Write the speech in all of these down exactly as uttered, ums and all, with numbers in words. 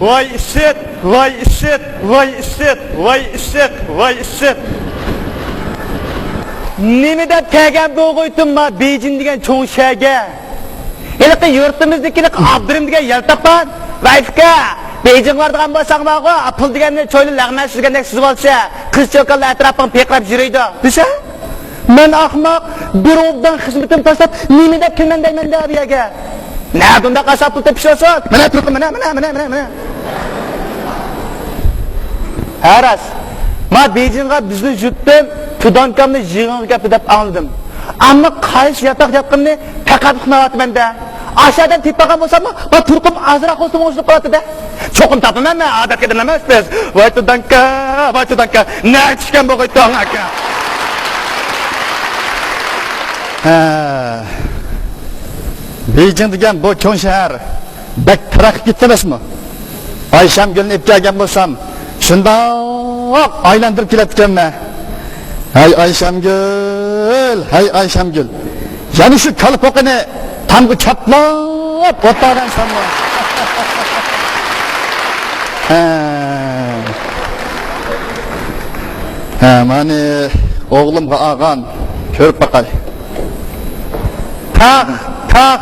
ۋاي ئىسسىق، ۋاي ئىسسىق، ۋاي ئىسسىق، ۋاي ئىسسىق، ۋاي ئىسسىق. نېمە دەپ كەلگەن بولغۇيتۇم ما بېيجىڭ دېگەن چوڭ شەھەرگە؟ ھېلىقى يۇرتىمىزدىكى ھېلىقى ئابدۇرېھىم دېگەن يەلتاپان، ۋاي ئۇكا، بېيجىڭغا بارىدىغان بولساڭ بارغۇ، پۇل دېگەننى چويلا لەغمەن سۈرگەندەك سۈزۈۋالسا، قىز چوكانلار ئەتراپىڭ پىرقىراپ يۈرىدۇ دېسە، مەن ئاخماق، بىر ئوبدان خىزمىتىمنى تاشلاپ، نېمە دەپ كىرىمەن دەيمەن دە بۇ يەرگە. نەدە ئۇنداق ئاسان پۇل تېپىش بولسۇن؟ مانا تۇرقۇم، مانا، مانا، مانا، مانا. ھە راست. ما بېيجىڭغا بىزنى يۇرتتىن تۇدانكامنى يىغىنغا كەپتۇ دەپ ئاڭلىدىم. ئەمما قايسى ياتاق ياتقىنىنى پەقەت ئۇقمايۋاتىمەن دە. ئاشۇ يەردىن تېپىپ ئالغان بولساممۇ، ما تۇرقۇم ئازراق بولسىمۇ ئوڭشىلىپ قالاتتى دە. چوقۇم تاپىمەن مەن، ئادەتكە ئەمەس بىز. ۋاي تۇدانكا، ۋاي تۇدانكا، نەگە چۈشكەن بولغىيتتۇ ئاكا. ھە. بېيجىڭ دېگەن بۇ چوڭ شەھەر بەك تەرەققىي قىپتۇ ئەمەسمۇ؟ ئايشەمگۈلنى ئېلىپ كەلگەن بولسام، شۇنداق ئايلاندۇرۇپ كېلەتتىكەنمەن. ھەي ئايشەمگۈل، ھەي ئايشەمگۈل. يەنە شۇ كالا پوقىنى تامغا چاپلاپ ئولتۇرغانسەنمۇ؟ ھە. ھە، مانى ئوغلۇمغا ئالغان، كۆرۈپ باقاي. تاق، تاق،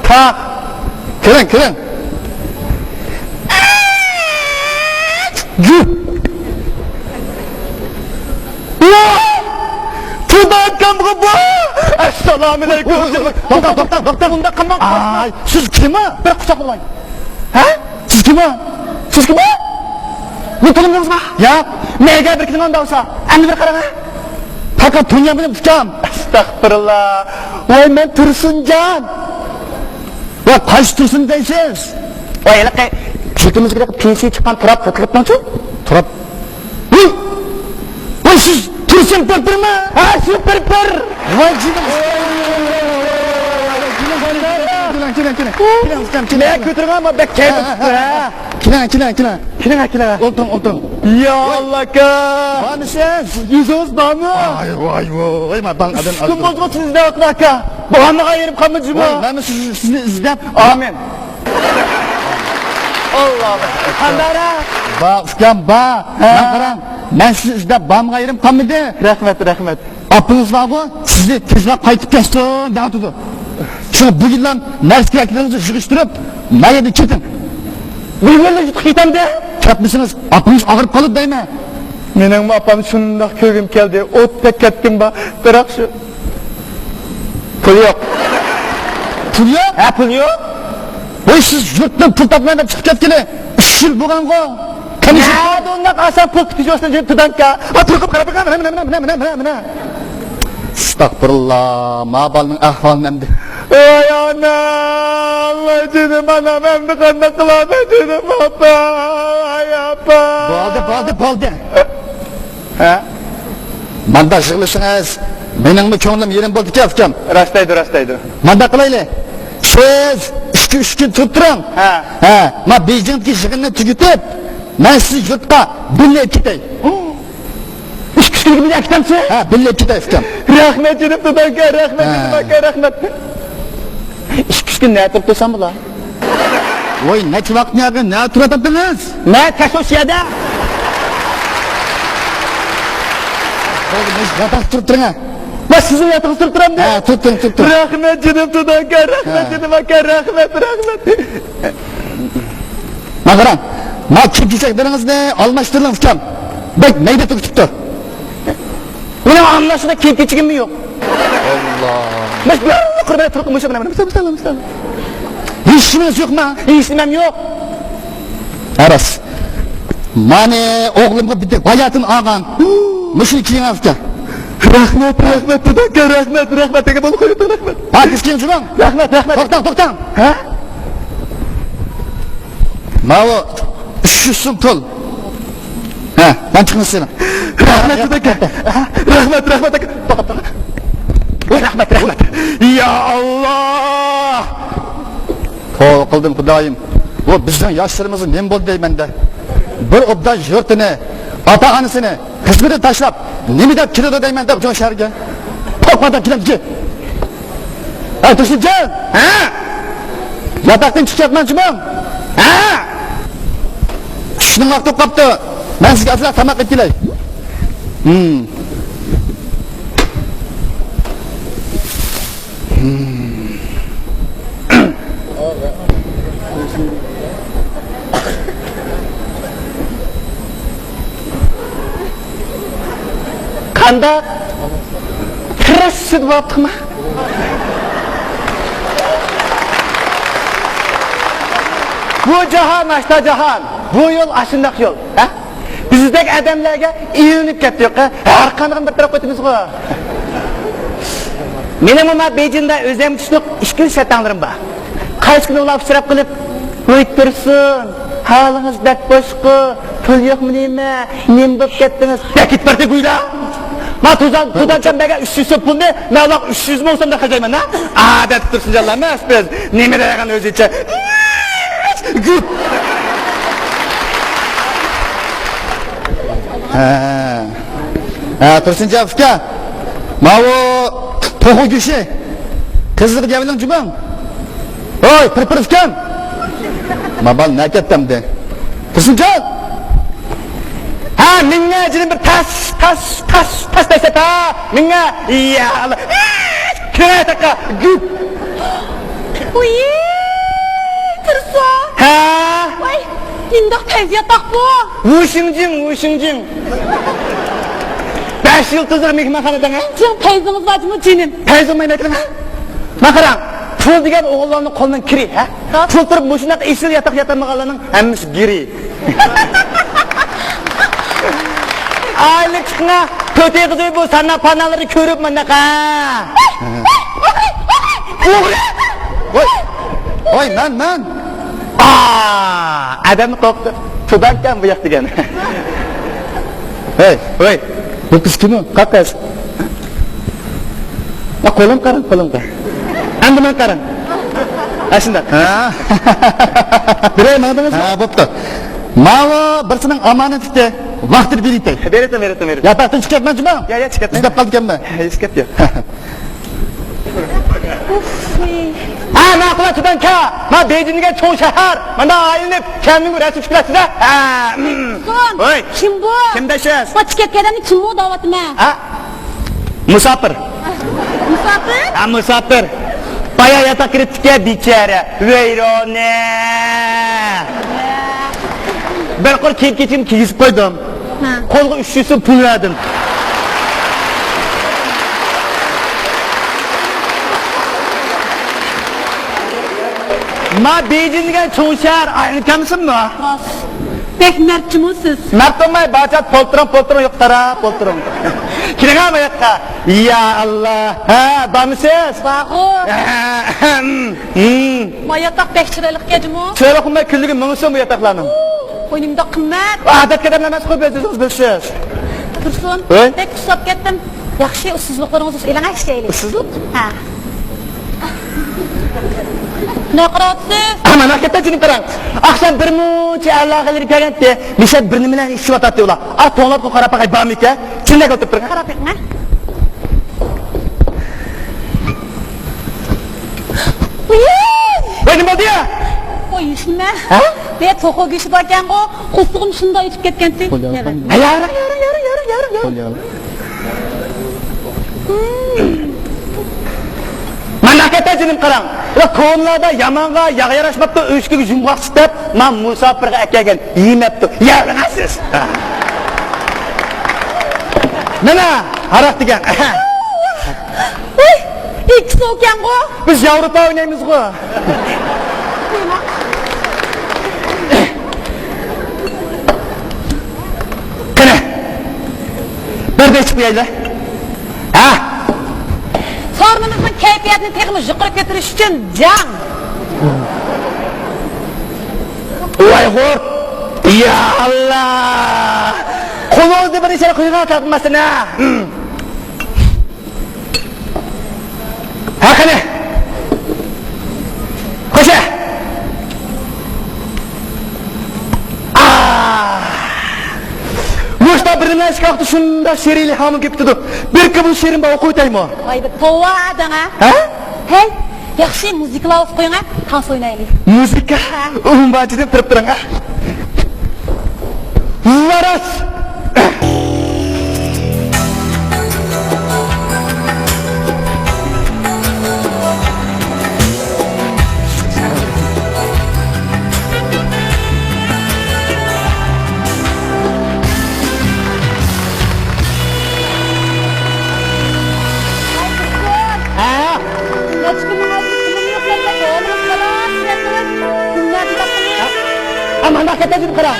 تاق. كىرىڭ، كىرىڭ. جۈ. ۋاي! تۇدانكامغا بۇ! ئەسسالامۇئەلەيكۇم. توختا، توختا، توختا. بۇنداق قىلماڭ. ئاي، سىز كىم؟ بىر قۇچاقلاپ ئالاي. ھە؟ سىز كىم؟ سىز كىم؟ مېنى تونۇمدىڭىزمۇ؟ ياق. مەيگە بىر كىنىڭ داۋسا. ئەمدى بىر قاراڭ ھە. پەقەت تونۇيالمىدىم ئۇكام. ئەستەغپىرۇللا. ۋاي مەن تۇرسۇنجان. ۋاي قايسى تۇرسۇن دەيسىز؟ ۋاي ھېلىقى شىركىتىمىزگە پېنسىيە چىققان تۇراب سېتىلىپتىچۇ؟ تۇراب. ۋاي! ۋاي سىز تۇرسۇن پىرپىرمۇ؟ ھە، شۇ پىرپىر! ۋاي جېنىم! كېلىڭ، كېلىڭ، كېلىڭ. كېلىڭ، كېلىڭ، كېلىڭ. كېلىڭ، ئۇكام، كېلىڭ، مەن كېلىڭ. كۆتۈرۈڭ، ئەمما بەك كەيپىم ھە، ھە، چىقتى، ھە. ھە. كېلىڭ، كېلىڭ، كېلىڭ. كېلىڭ، كېلىڭ. ئولتۇرۇڭ، ئولتۇرۇڭ. يا ئاللا، ئاكا. بارمىسىز؟ يۈزىڭىز بارمۇ؟ ۋاي، ۋاي، ۋاي، مانا بۇ ئادەم ئۈچ كۈن بولدىمۇ سىزنى ئىزدەۋاتىدۇ، ئاكا. بارمىغان يېرىم قالمىدى جۇمۇ. ۋاي، مەنمۇ سىز، سىزنى ئىزدەپ. ئامىن. ئاللا. قانداقراق؟ بار، ئۇكام، بار. ھە. مانا قاراڭ، مەن سىزنى ئىزدەپ بارمىغان يېرىم قالمىدى. رەھمەت، رەھمەت. ئاپىڭىز بارغۇ، سىزنى تېزراق قايتىپ كەلسۇن دەۋاتىدۇ. شۇڭا بۈگۈنلا نەرسە-كېرەكلىرىڭىزنى يىغىشتۇرۇپ، مەن يەردىن كېتىڭ. بۈگۈنلا يۇتۇپ كېتەمدۇ؟ كەتمىسىڭىز، ئاپىڭىز ئاغرىپ قالىدۇ دەيمەن. مېنىڭمۇ ئاپامنى شۇنداق كۆرگۈم كەلدى. ئوتتەك كەتكۈم بار. بىراق شۇ پۇل يوق. پۇل يوق؟ ھە، پۇل يوق. ۋاي، سىز يۇرتتىن پۇل تاپىمەن دەپ چىقىپ كەتكىلى ئۈچ يىل بولغانغۇ. قېنى شۇ نەدە ئۇنداق ئاسان پۇل تېپىش يولىسىنى جىم تۇدانكا؟ ھە، تۇرقۇپ قاراپ بېقىڭ، مانا، مانا. ئەستەغپۇرۇللا، ما بالىنىڭ ئەھۋالىنى ئەمدى. ۋاي ئانا، ۋاي جېنىم ئانام، ئەمدى قانداق قىلامەن جېنىم ئاپا، ئاي ئاپا. بولدى، بولدى، بولدى. ھە؟ مانداق يىغلىسىڭىز، مېنىڭمۇ كۆڭلۈم يېرىم بولىدىكەن، ئۇكام. راست دەيدۇ، راست دەيدۇ. مانداق قىلايلى. سىز ئىككى، ئۈچ كۈن تۇرۇپ تۇرۇڭ. ھە. ھە، ما بېيجىڭدىكى يىغىننى تۈگىتىپ، مەن سىزنى يۇرتقا بىللە ئېلىپ كېتەي. ئىككى، ئۈچ كۈنگە بىللە ئەكېتەمسىز؟ ھە، بىللە ئېلىپ كېتەي، ئۇكام. رەھمەت جېنىم تۇدانكا، رەھمەت ھە. جېنىم ئاكا، رەھمەت. ئىككى، ئۈچ كۈن نەدە تۇرۇپ تۇرسام بولا؟ ۋاي، نەچچە ۋاقىت نەگە، نەدە تۇرۇۋاتاتتىڭىز؟ مەن تەس شۇ يەردە. بولدى، مەن ياتاقتا تۇرۇپ تۇرۇڭ ھە. مەن سىزنىڭ ياتىقىڭىزدا تۇرۇپ تۇرامدۇ؟ ھە، تۇرۇپ تۇرۇڭ، تۇرۇپ تۇرۇڭ. رەھمەت جېنىم تۇدانكا، رەھمەت ھە. جېنىم ئاكا، رەھمەت، رەھمەت. مانا قاراڭ، ما كىيىم-كېچەكلىرىڭىزنى ئالماشتۇرۇڭ ئۇكام. بەك مەيدە تۈگۈتۈپتۇ. مېنىڭ ئالماشتۇرىدىغان كىيىم-كېچىكىم يوق. ئاللا. مەن بىر قۇر بىلەن تۇرۇپ مۇشۇ بىلەن مۇشۇ، مۇشۇ، مۇشۇ. ھېچنېمىڭىز يوقما؟ ھېچنېمەم يوق. ھە راست. مانا ئوغلۇمغا بىر باياتىن ئالغان. مۇشۇنى كىيىڭ ئاكا. رەھمەت، رەھمەت، تۇدانكا، رەھمەت، رەھمەت. تېگە بولۇپ قويۇڭ، رەھمەت. پاكىز كىيىڭ شۇنىڭ. رەھمەت، رەھمەت. توختاڭ، توختاڭ. ھە؟ ماۋۇ ئۈچ يۈز سوم پۇل. ھە، مەن چىقىمىز سېنىڭ. رەھمەت، ئاكا. رەھمەت، رەھمەت، ئاكا. توختا، توختا. ۋاي، رەھمەت، رەھمەت. يا ئاللا! توۋا قىلدىم، خۇدايىم. بۇ بىزنىڭ ياشلىرىمىزغا نېمە بولدى دەيمەن-دە. بىر ئوبدان يۇرتىنى، ئاتا-ئانىسىنى، خىزمىتىنى تاشلاپ، نېمە دەپ كېلىدۇ دەيمەن-دە بۇ چوڭ شەھەرگە. توقما دەپ كېلەمدىكى. ھەي، تۇرسۇنجان! ھە؟ ياتاقتىن چىقىپ كەتمەكچىمۇ؟ ھە؟ سىزنىڭ ۋاقتى قاپتۇ. مەن سىزگە ئازراق تاماق ئېلىپ كېلەي. ھىم. ھىم. قانداق؟ تىرىشسىز بوپتۇقما؟ بۇ جاھان ئاشتا جاھان. بۇ يول ئاشۇنداق يول. ھە؟ بىزدەك ئادەملەرگە ئىلىنىپ كەتتۇق. ھەر قاندىقىنى بىر تەرەپ قويىمىزغۇ. مېنىڭمۇ ما بېيجىڭدا ئۆزۈمگە تۇشلۇق ئىككى شەيتانلىرىم بار. قايسى كۈنى ئۇلار ئۇچراپ قېلىپ، ۋاي تۇرسۇن، ھالىڭىز بەك بوشقۇ، پۇل يوقمۇ نېمە، نېمە بولۇپ كەتتىڭىز؟ بەك كېتىپ بەردى گۇيلا. ما تۇزان، تۇزانچام بەرگەن ئۈچ يۈز سوم پۇلنى مەن ئۇلارغا ئۈچ يۈز مىڭ سومدا خەجلەيمەن ھە. ئادەتتە تۇرسۇنجانلار ئەمەس بىز. نېمە دەيدىغان ئۆزىچە. گۈپ. ھە. ھە، تۇرسۇنجان ئۇكا. ماۋۇ توخۇ گۆشى. قىزىق گەۋلىڭ جۇمۇڭ. ھوي، پىر-پىر ئۇكام! ما بال نەگە كەتتى ئەمدى؟ تۇرسۇنجان! ھە، مىڭە جېنىم بىر تاس، تاس، تاس، تاس دەيسەن ھە! مىڭە! يا ئاللا! كىرە تاقا! گۈپ! ۋۇي، تۇرسۇن! ھە؟ ۋاي، نېمانداق پەيزى ياتاق بۇ؟ ۋۇشىڭجىڭ، ۋۇشىڭجىڭ! بەش يۇلتۇزلۇق مېھمانخانا دەڭ ھە؟ سىزنىڭ پەيزىڭىز بار جۇمۇ جېنىم. پەيزىڭ ماي مەكرىڭ ھە؟ ما قاراڭ، پۇل دېگەن ئوغۇللارنىڭ قولىنىڭ كىرى، ھە؟ پۇل تۇرۇپ مۇشۇنداق ئېسىل ياتاق ياتالمىغانلارنىڭ ھەممىسى گىرى. ئايلىنىپ چىقىڭا، تۆت ئېغىز ئۆي بۇ سانا پانالىرى كۆرۈپ مانداق ھە. ئوغرى! ۋاي، ۋاي، مەن، مەن. ئا، ئادەمنى قورقۇتۇپ، تۇداركەن بۇ ياق دېگەن. ھەي، ۋاي، بۇ قىز كىم ئۇ؟ قاقاس. ھە، قولۇمغا قاراڭ، قولۇمغا. ئەمدى ماڭا قاراڭ. ئاشۇنداق. ھە. بىرەي ماڭدىڭىزمۇ؟ ھە، بوپتۇ. ماۋۇ بىرسىنىڭ ئامانىتى. ۋاقتىدا بېرىتەي. بېرىتىڭ، بېرىتىڭ، بېرىتىڭ. ياتاقتىن چىقىپ كەتمەن جۇمۇ. يا، يا، چىقىپ كەتمەن. يۈزلەپ قالدىكەنمەن. يۈزلەپ كەت، يا. ھە، ماقۇل، تۇتان كا. ما بېيجىڭ دېگەن چوڭ شەھەر. مانا ئايلىنىپ كەلدىم، رەسىم چۈشۈرەسىز ھە. ھە، مم. ۋاي. كىم بۇ؟ كىم دەيسىز؟ قاچىپ كەتكەنلەرنى كىم بۇ دەۋاتىمەن؟ ھە؟ مۇساپىر. مۇساپىر؟ ھە، مۇساپىر. بايا ياتاق كىرىپتىكەن، بىچارە. ۋەيرونە. بىر قۇر كىيىم كېچىكىم كىيگۈزۈپ قويدۇم. ھە. قولىغا ئۈچ يۈز سوم پۇل بەردىم. ما بېيجىڭ دېگەن چوڭ شەھەر، ئايلىنىپ كەلمىسۇنمۇ؟ راست. بەك مەرد جۇمۇ سىز. مەرد بولماي، باجات پولتۇرۇڭ، پولتۇرۇڭ، يوق، قارا، پولتۇرۇڭ. كېلىڭە ما ياققا. يا ئاللا. ھە، بارمىسىز؟ بارغۇ. ھىم. ما ياتاق بەك چىرايلىق ئىكەن جۇمۇ. چىرايلىق بولماي، كۈنلۈكى مىڭ سوم بۇ ياتاقلارنىڭ. ۋوي، نېمانداق قىممەت. ئادەتتە ئادەملەر ئەمەسقۇ، بىلىسىز، بىلىسىز. تۇرسۇن، ھەي؟ بەك ئۇسساپ كەتتىم. ياخشى، ئۇسسۇزلۇقلىرىڭىزنى ئېلىڭ، ئىچەيلى. ئۇسسۇزلۇق؟ ھە. نېمە قاراۋاتىسىز؟ مانا كەتتى، جېنىم، قاراڭ. ئاخشام بىر مۇنچە ئەرلەر قېلىپ كەلگەنتى. مىشەل بىر نېمىلەرنى ئىچىۋاتاتتى ئۇلار. ئا، توڭلاپ قاراپ باقاي، بارمىكەن؟ چىندەك ئولتۇرۇپ تۇرۇڭ. قاراپ بېقىڭ ھە. ۋاي، نېمە بولدى يا؟ ۋاي، يۈشۈنمە. ھە؟ بۇ توخۇ گۆشى باركەنغۇ، قورسىقىم شۇنداق ئېچىپ كەتكەنتى. ھە، ياۋرۇڭ، ياۋرۇڭ، ياۋرۇڭ. مانا كەتتى جېنىم، قاراڭ. ۋە كونىلاردا يامانغا ياغ ياراشماپتۇ، ئۆچكىگە يۇمغاق چىقىپ، مانا مۇساپىرغا ئەكەلگەن، يېمەپتۇ. ياۋرۇڭ سىز. مانا ھاراق دېگەن. ۋاي، ئىككى سوكەنغۇ. بىز ياۋروپا ئوينايمىزغۇ. قېنى، بىر بېسىپ قويايلى. ھە؟ سورۇنىمىزنىڭ كەيپىياتىنى تېخىمۇ يۇقىرى كۆتۈرۈش ئۈچۈن جەڭ. ۋاي غۇر! يا ئاللا! قولىڭىزنى بىر يەرگە قويۇڭ، تارتماسىنا. ھە، قېنى. خوشە. ئاھ. مۇشتا بىر نېمە ئىككى ۋاقىتتا شۇنداق شېرىنلىك ھامىلە كېلىپ كېتىدۇ. بىر كىبۇ شېرىن بار، ئوقۇۋېتەيمۇ؟ ۋاي، بىر توۋا دەڭە. ھە؟ ھەي، ياخشى مۇزىكىلار ئوقۇپ قويۇڭ ھە، تانسا ئوينايلى. مۇزىكا؟ ھە. ئۇم باجىدىن تۇرۇپ تۇرۇڭ ھە. بۇ راست. ھە؟ نەچچە كۈننىڭ ئالدىدا پۇلۇم يوق دەپ، ئوغلۇم بالا سىرەتلىرىم گۈللەردە باققىنى. ھە؟ ھە، مانا كېتەي دېدىم، قارا.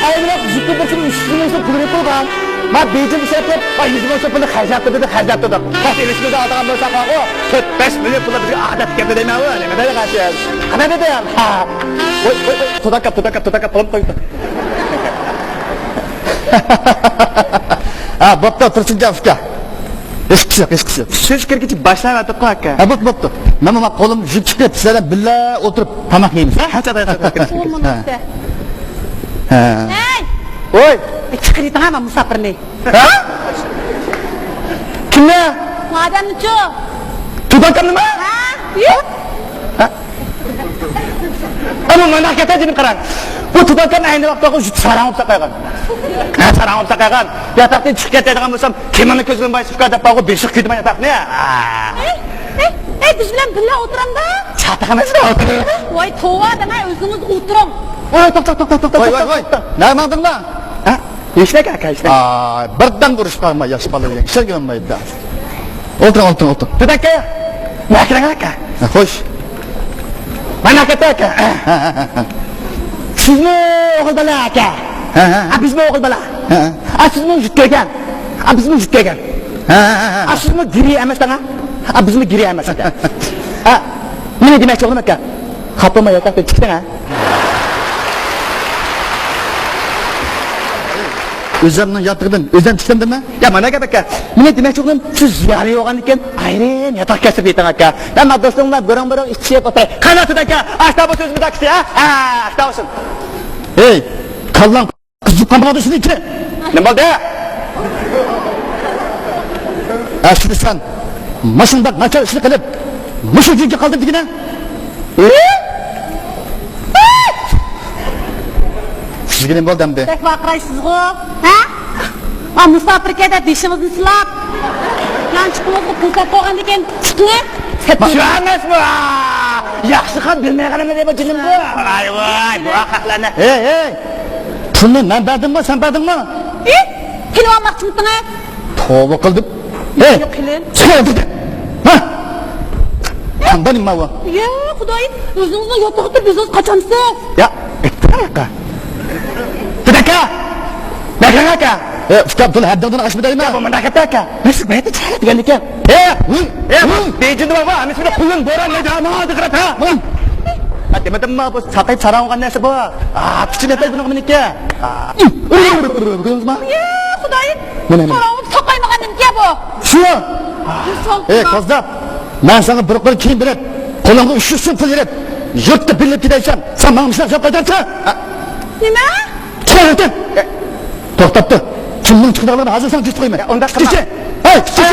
ئەي، بىراق، يۈزۈكنى بىر كۈن ئۈچ يۈز مىڭ سوم پۇل بېرىپ قويغان. ما بېيجىڭ شىركەت، ۋاي، يۈز مىڭ سوم پۇلنى خەجلەپتۇ دېدى، خەجلەپتۇ دەپ. ھە، ئېلىشىمىزدا ئالىدىغان بولساق، ئۇ تۆت بەش مىليون پۇل بىزگە ئادەت كەلدى دەيمەن، ئۇ نېمە دەيدىغان سۆز؟ قانداق دېدىم؟ ھە. ۋاي، ۋاي، ۋاي، تۇتاكا، تۇتاكا، تۇتاكا، پۇلۇم قويۇپتۇ. ھە، بوپتۇ، تۇرسۇنجان ئۇكا. ھېچقىسى يوق، ھېچقىسى يوق. سۆز كىرگۈچە باشلاۋاتىققۇ، ئاكا. ھە، بوپتۇ، بوپتۇ. مانا، مانا قولۇم يۈك چىقىپ، سىلەر بىلەن بىللە ئولتۇرۇپ تاماق يەيمىز. ھە، ھە، ھە، ھە، ھە. ھە. ھە. ھەي! ۋوي! چىقىرىۋېتىڭ ھە مۇساپىرنى. ھە؟ كىمنى؟ ئادەمنىچۇ؟ تۇتاكامنىمۇ؟ ھە؟ يۈك. ھە؟ ئەمما مانا كېتەي دېدىم، قاراڭ. بۇ تۇتاكام ئەينى ۋاقىتتا شۇ ساراڭ بولۇپ ساقايغان. ھە، ساراڭ بولۇپ ساقايغان. ياتاقتىن چىقىپ كېتەيدىغان بولسام، كېمىنى كۆزۈم بايسىپ كەت دەپ، بارغۇ بېشىغا كىيدىم ياتاقنى. ھە. ئەي، ئەي، ئەي، بىز بىلەن بىللە ئولتۇرامدا؟ چاتاق ئەمەس، ئولتۇر. ۋاي، توۋا دېمە، ئۆزىڭىز ئولتۇرۇڭ. ۋاي، توختا، توختا، توختا، ۋاي، توختا، ۋاي، ۋاي. توختا. نەگە ماڭدىڭلار؟ ھە؟ ھېچنەك، ئاكا، ھېچنەك. ئاي، بىردەم ئۇرۇشقا ئالماي، ياش بالا دېگەن ئىشلەرگە ئۇنىمايدۇ. ئولتۇرۇڭ، ئولتۇرۇڭ، ئولتۇرۇڭ. تۇتاكا، مەكرەڭ ئاكا. ھە، خوش. مانا كېتەي ئاكا. ھە، ھە، ھە، ھە. سىزمۇ ئوغۇل بالا ئاكا. ھە، ھە، ھە. ئا، بىزمۇ ئوغۇل بالا. ھە، ھە. ئا، سىزمۇ يۈك كىرگەن. ئا، بىزمۇ يۈك كىرگەن. ھە، ھە، ھە، ھە. ئا، سىزمۇ گىرى ئەمەس دەڭا. ئا، بىزمۇ گىرى ئەمەس ئاكا. ئا، مېنى دېمەكچى بولدۇم ئاكا. خاپا بولماي ياتاقتىن چىقتىڭ ھە. ئۆزۈمنىڭ ياتىقىدىن ئۆزۈم چىقتىم دېمە. يا مانا گەپ ئاكا، مېنى دېمەكچى بولدۇم، سىز زىيارەت بولغاندىكىن ئايرىم ياتاق كەسىپ يېتىڭ ئاكا. مەن ما دوستۇم بىلەن بىرىڭ بىرىڭ ئىچىپ ئولتۇراي. قانداق تۇتاكا؟ ئاشتا بولسۇن ئۆزىمىز ئاكىسى ھە؟ ھە، ئاشتا بولسۇن. ھەي، كاللاڭ قىزىپ قالمىغاندا سېنىڭكى. نېمە بولدى؟ ھە، شۇنى سەن ماشۇنداق ناچار ئىشنى قىلىپ، مۇشۇ يۈككە قالدىم دېگىنە. سىزگە نېمە بولدى ئەمدى؟ بەك ۋارقىرايسىزغۇ، ھە؟ ئا، مۇساپىركەن دەپ بېشىڭىزنى سىلاپ، يانچۇقىڭىزغا پۇل سېلىپ قويغاندىكىن چىقىڭ. شۇ ئەمەسمۇ؟ ياخشى خان بىلمەيدىغىنىمنى دەيمەن جېنىم بۇ. ۋاي ۋاي، بۇ ئاخلاقلارنى. ھەي ھەي، پۇلنى مەن بەردىممۇ، سەن بەردىڭمۇ؟ ئى، قېلىۋالماقچىمىسىڭىز؟ توۋا قىلدىم. ھەي، قېلىڭ. چىقىڭ دېدىم. ھە؟ قانداق نېمە بۇ؟ يا خۇدايىم، ئۆزىڭىزنىڭ ياتىقىدا بىزنى قاچامسىز؟ يا، ئېيتتىڭ ئاكا. دېدى ئاكا! بەكرەڭ ئاكا! ئە، ئۇكام، تولا ھەددىڭدىن ئاشما دەيمەن. يا، بۇ مۇنداق گەپ ئاكا. مەن سىزگە بەيتە چىقىپ دېگەندىكەن. ھە، ھۇي، ھە، ھۇي. بېيجىڭدا بارغۇ، ھەممىسى بىلەن قۇلۇن بوران مەيدانى ماڭا دىققەت ھە. ھۇي. ھە، دېمىدىمما، بۇ ساقايىپ ساراڭ بولغان نەرسە بۇ. ئا، پىچىن ئەتەي بۇنىڭ مېنىكى. ئا. كۆردىڭىزمۇ؟ يا خۇدايىم. مانا، مانا. قاراۋۇل ساقايمىغان نېمىكى بۇ؟ شۇ. ئى، كاززاپ. مەن ساڭا بىر قول كىيىم بېرىپ، قولۇڭغا ئۈچ يۈز سوم پۇل بېرىپ، يۇرتتا بىلىنىپ كېتەيسەن، سەن ماڭا مۇشۇنداق جاۋاب قايتۇرامسەن؟ نېمە؟ چىقىڭ يۇرتتىن! توختاپتۇ. كىمنىڭ چىقىدىغانلىقىنى ھازىر ساڭا كۆرسىتىپ قويىمەن. ئۇنداق قىلما. ھەي، چىقىڭ!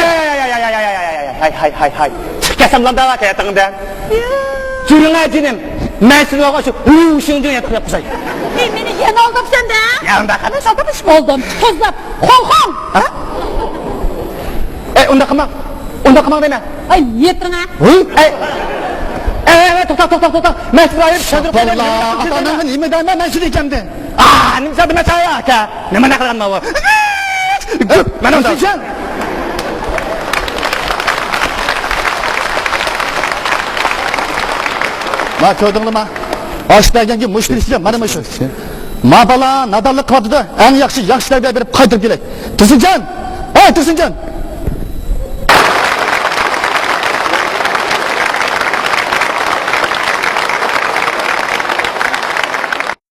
ھەي، ھەي، ھەي، ھەي، ھەي. چىقىپ كەتسەم لامدا بار ياتىقىڭدىن. يۈرۈڭە جېنىم. مەن سېنىڭغا شۇ ھۈشۈڭدىن ياتاق ياپقۇزاي. ئى، مېنى يەنە ئالداپسەن دە؟ يا، ئۇنداق ئەمەس، ئالدىمىش. ئالدام. كاززاپ. قولخوڭ. ھە؟ ئەي، ئۇنداق قىلماڭ. ئۇنداق قىلماڭ دەيمەن. ئاي، نىيەتىڭە. ھۇي؟ ئەي. ئەي، ئەي، ئەي، توختا، توختا، توختا. مەن سىزگە ئايرىپ چۈشەندۈرۈپ قوياي. ئاتا-ئاناڭغا نېمە دەيمەن مەن سېنى ئىكەندە؟ ئا، نېمە سەۋەبتىن مەن ساڭا ئاكا؟ نېمە قىلغان ماۋۇ؟ مانا ئۇنداق. ما كۆردۈڭلىما؟ ئاش بەرگەنگە مۇشت بېرىشكە مانا مۇشۇ. ما بالا نادانلىق قىلىۋاتىدۇ. ئەڭ ياخشى، ياخشى تەربىيە بېرىپ قايتۇرۇپ كېلەي. تۇرسۇنجان! ھەي، تۇرسۇنجان!